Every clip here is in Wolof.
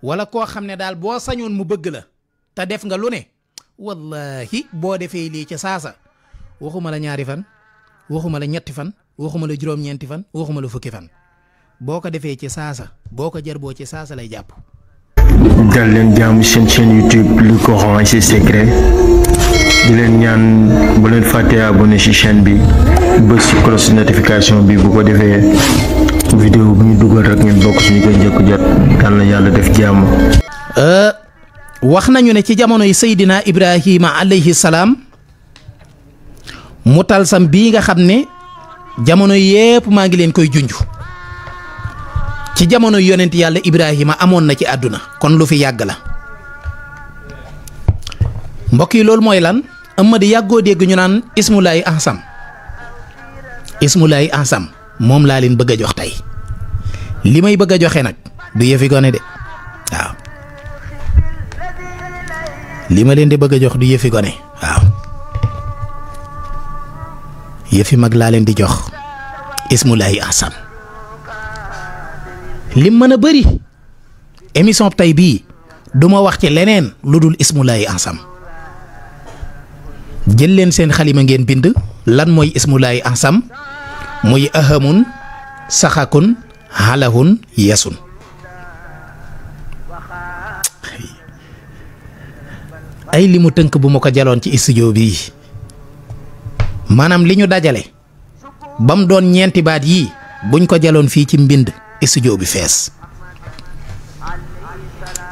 wala koo xam ne daal boo sañoon mu bëgg la te def nga lu ne wallahi boo defee lii ci saasa waxuma la ñaari fan waxuma la ñetti fan waxuma la juróom-ñeenti fan waxuma la fukki fan boo ko defee ci saasa boo ko jarboo ci saasa lay jàpp. dal leen jàmm seen chaîne YouTube Le Coran et ses secrets di leen ñaan bu leen fàttee abonné ci chaîne bi bës ci cloche notification bi bu ko defee vidéo bu ñu dugal rek ngeen bokk suñu koy njëkk jot yal na yàlla def jàmm. wax nañu ne ci jamonoy Seydina Ibrahima alayhi salaam mu talsam bii nga xam ne jamono yépp maa ngi leen koy junj ci jamono yonent yàlla Ibrahima amoon na ci àdduna kon lu fi yàgg la mbokk yi loolu mooy lan Amady yàggoo dégg ñu naan ismulaay ahsam moom laa leen bëgg a jox tey li may bëgg a joxe nag du yëfi gone de waaw li ma leen di bëgg a jox du yëfi gone waaw yëfi mag laa leen di jox ismulaay ahsam lim mën a bëri émission tey bii du ma wax ci leneen lu dul ismulaay ahsam jël leen seen xalima ngeen bind lan mooy ismulaay ahsam muy ahamun saxakun halahun yesun ay li mu tënk bu ma ko jaloon ci studio bii maanaam li ñu dajale ba mu doon ñeenti baat yii buñ ko jaloon fii ci mbind studio bi fees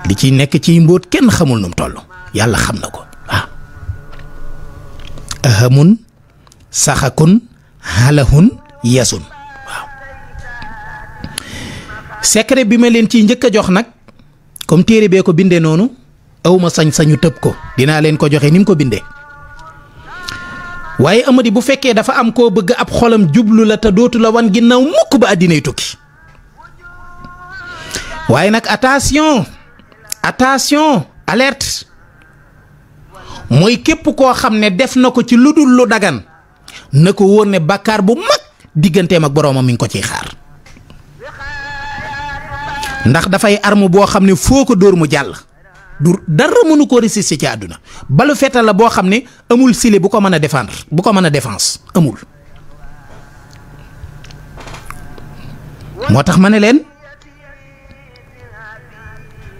li ci nekk ci mbóot kenn xamul num toll yàlla xam na ko waaw ahamun saxakun halahun yesun waaw secret bi ma leen ciy njëkk a jox nag comme téere bee ko bindee noonu awma sañ-sañu tëb ko dinaa leen ko joxe ni mu ko bindee waaye Amady bu fekkee dafa am koo bëgg ab xolam jublu la te dootu la wan ginnaaw mukk ba àddinay tukki waaye nag attention alerte mooy képp koo xam ne def na ko ci lu dul lu dagan na ko wóor ne bàkkaar bu mag digganteem ak boroomam mi ngi ko ciy xaar ndax dafay arme boo xam ne foo ko dóor mu jàll du dara mënu ko résister ci àdduna balu fetal la boo xam ne amul sile bu ko mën a défendre bu ko mën a défense amul moo tax ma ne leen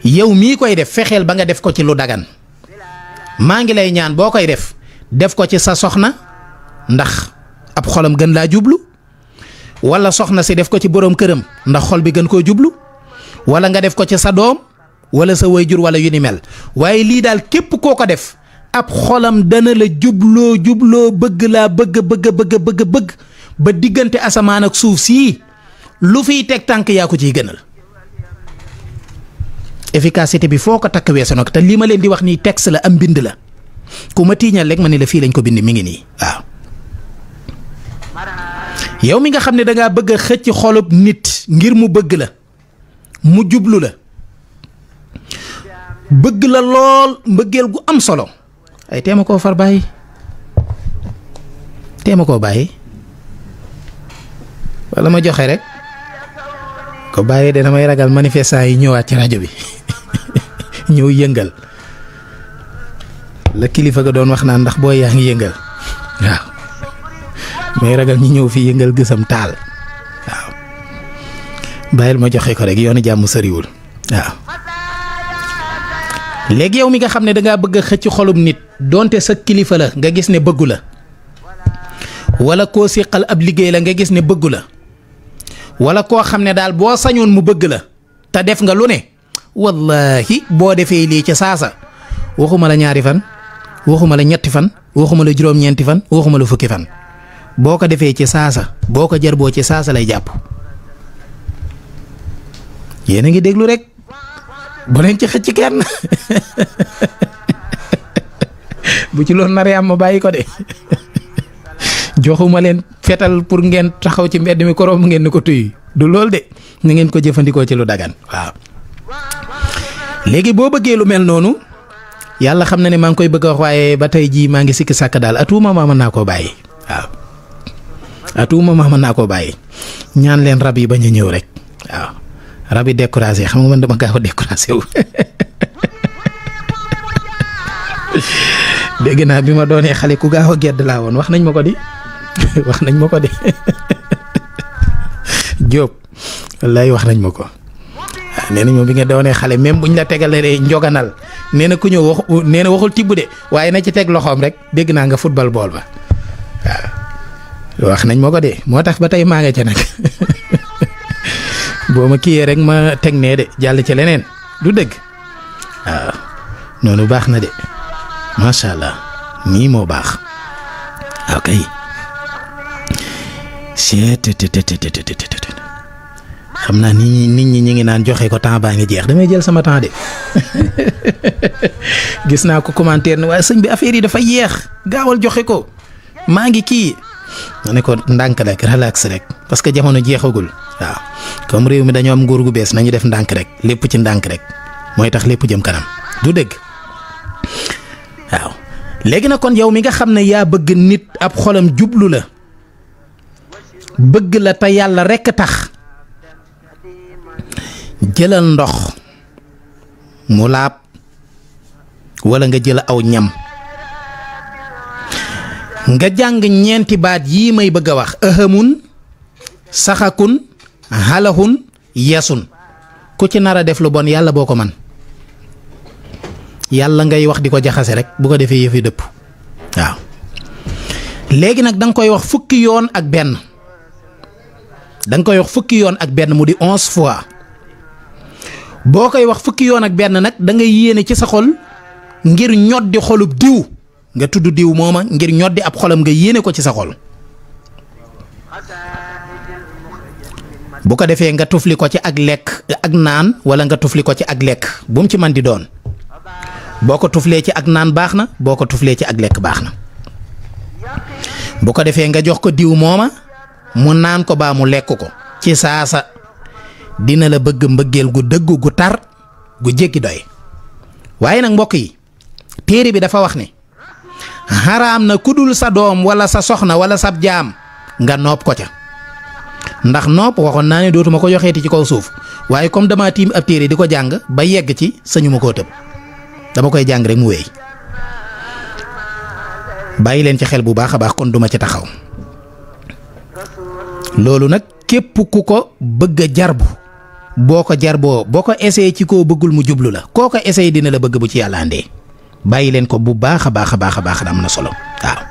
yow mii koy def fexeel ba nga def ko ci lu dagan maa ngi lay ñaan boo koy def ko ci sa soxna ndax ab xolam gën laa jublu wala soxna si def ko ci boroom këram ndax xol bi gën koo jublu wala nga def ko ci sa doom wala sa wayjur wala yu ni mel waaye lii daal képp koo ko def ab xolam dana la jubloo bëgg laa bëgg ba diggante asamaan ak suuf sii lu fiy teg tànk yaa ko ciy gënal efficacité bi foo ko takk weesu nag te lii ma leen di wax nii texte la am bind la ku ma tiiñal rek ma ne la fii lañ ko bind mi ngi nii waaw yow mi nga xam ne dangaa bëgg a xëcc xolub nit ngir mu bëgg la mu jublu la bëgg la lool mbëggeel gu am solo ay teema koo far bàyyi teema koo bàyyi wala ma joxe rek ko bàyyee de damay ragal manifestant yi ñëwaat ci rajo bi ñëw yëngal la kilifa ga doon wax naan ndax booy yaa ngi yëngal waaw may ragal ñi ñëw fii yëngal gësam taal waaw bàyyil ma joxe ko rek yoonu jàmm sëriwul waaw léegi yow mi nga xam ne dangaa bëgg a xëcc xolum nit donte sa kilifa la nga gis ne bëggu la wala koo siqal ab liggéey la nga gis ne bëggu la wala koo xam ne daal boo sañoon mu bëgg la te def nga lu ne wallahi boo defee lii ci saasa waxuma la ñaari fan waxuma la ñetti fan waxuma la juróom-ñeenti fan waxuma la fukki fan boo ko defee ci saasa boo ko jarboo ci saasa lay jàpp yéen a ngi déglu rek bu leen ci xëcc kenn bu ci loolu naree am ma bàyyi ko de joxuma leen fetal pour ngeen taxaw ci mbedd mi korom ngeen ni ko tuy du loolu de na ngeen ko jëfandikoo ci lu dagan waaw léegi boo bëggee lu mel noonu yàlla xam na ne maa ngi koy bëgg a wax waaye ba tey jii maa ngi sikki sàkk daal atuuma maa mën naa koo bàyyi waaw atuuma maa mën naa koo bàyyi ñaan leen rab yi bañ a ñëw rek waaw rab yi découragé xam nga man dama gaaw a découragé wu dégg naa bi ma doonee xale ku gaaw a gedd laa woon wax nañ ma ko di wax nañ ma ko di Jóob wallaay wax nañ ma ko waaw nee nañ moom bi nga doonee xale même buñ la tegalee njoganal nee na ku ñëw wax nee na waxul tibb de waaye na ci teg loxoom rek dégg naa nga football bool ba waaw wax nañ ma ko de moo tax ba tey maa nga ca nag boo ma kiyee rek ma teg nee de jàll ci leneen du dëgg waaw noonu baax na de macha allah nii moo baax waaw kay xam naa nit ñi ñu ngi naan joxe ko temps baa ngi jeex damay jël sama temps de gis naa ko commentaire ne waaye sëñ bi affaire yi dafa yeex gaawal joxe ko maa ngi kii ma ne ko ndànk rek relax rek parce que jamono jeexagul waaw comme réew mi dañoo am nguur gu bees nañu def ndànk rek lépp ci ndànk rek mooy tax lépp jëm kanam du dëgg waaw léegi nag kon yow mi nga xam ne yaa bëgg nit ab xolam jublu la bëgg la te yàlla rekk tax jëlal ndox mu laab walla nga jël aw ñam nga jàng ñeenti baat yii may bëgg a wax ahamun saxakun halahun yasun ku ci nar a def lu bon yàlla boo ko man yàlla ngay wax di ko jaxase rek bu ko defee yëfi dëpp waaw léegi nag da nga koy wax fukki yoon ak benn mu di 11 fois boo koy wax fukki yoon ak benn nag da ngay yéene ci sa xol ngir ñoddi xolub diw nga tudd diw mooma ngir ñoddi ab xolam nga yéene ko ci sa xol bu ko defee nga tufli ko ci ak lekk ak naan wala nga tufli ko ci ak lekk bu mu ci man di doon boo ko tuflee ci ak naan baax na boo ko tuflee ci ak lekk baax na bu ko defee nga jox ko diw mooma mu naan ko baa mu lekk ko ci saasa dina la bëgg mbëggeel gu dëgg gu tar gu jéggi doy waaye nag mbokk yi téere bi dafa wax ne xaraam na ku dul sa doom wala sa soxna wala sab jaam nga nopp ko ca ndax nopp waxoon naa ne dootuma ko joxeeti ci kaw suuf waaye comme dama tiim ab téere di ko jàng ba yegg ci sañu ma koo tëb dama koy jàng rek mu wéy bàyyi leen ci xel bu baax a baax kon duma ci taxaw loolu nag képp ku ko bëgg a jarbu boo ko essayé ci koo bëggul mu jublu la koo ko essayé dina la bëgg bu ci yàlla andee bàyyi leen ko bu baax a baax am na solo waaw